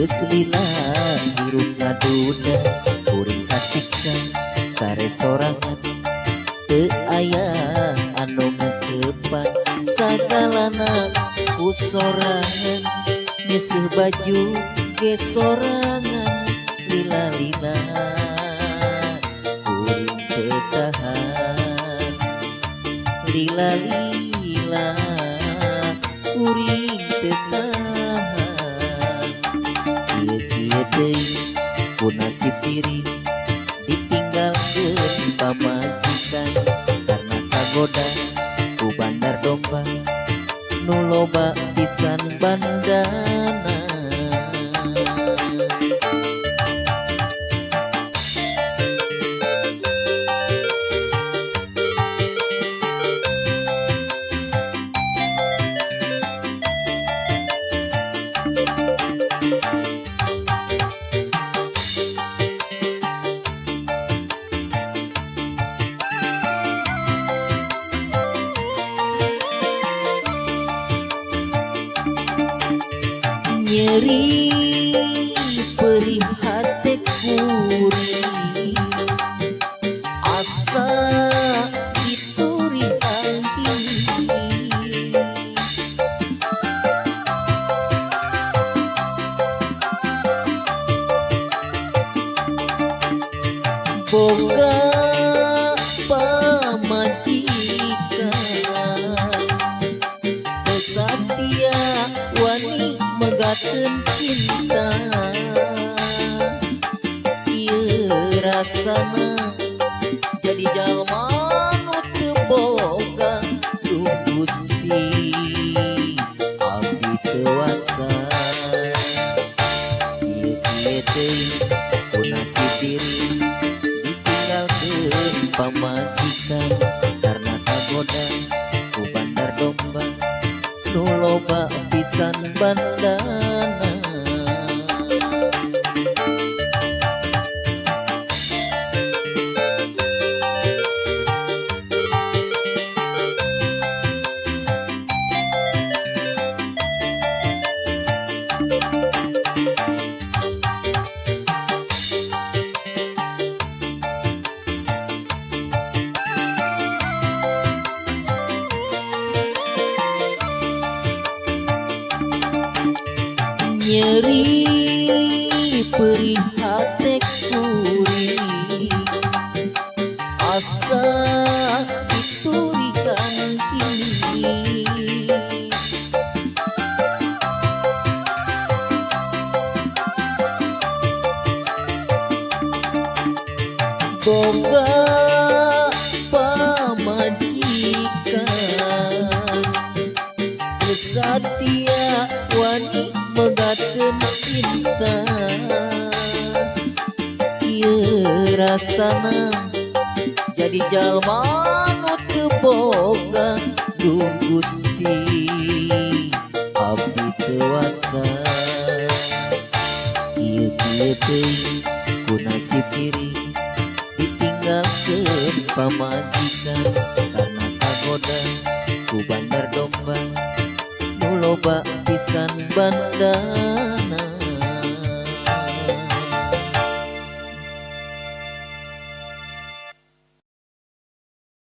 Geus lila hirup ngaduda kuring kasiksa sare sorangan teu aya anu ngeukepan sagalana ku sorangan nyeuseuh baju ge sorangan lila-lila kuring teu tahan lila-lila kuring teu tahan kieu-kieu deui ku nasib diri ditinggalkeun pamajikan karena kagoda ku bandar domba nu loba pisan bandana. Nyeri perih hate kuring asa diturihan diri boga pamajikan satia wani megakeun cinta ieu rasana jadi jalma nu teu boga duh Gusti abdi teu wasa kieu-kieu teuing ku nasib diri ditinggalkeun pamajikan karena kagoda ku bandar domba nu loba pisan bandana. Nyeri perih hate kuring asa diturikan diri boga pamajikan satia wani megakeun cinta ieu rasana jadi jalma nu teu boga duh Gusti abdi teu wasa kieu-kieu teuing ku nasib diri ditinggalkeun pamajikan karena kagoda ku bandar domba nu loba pisan bandana.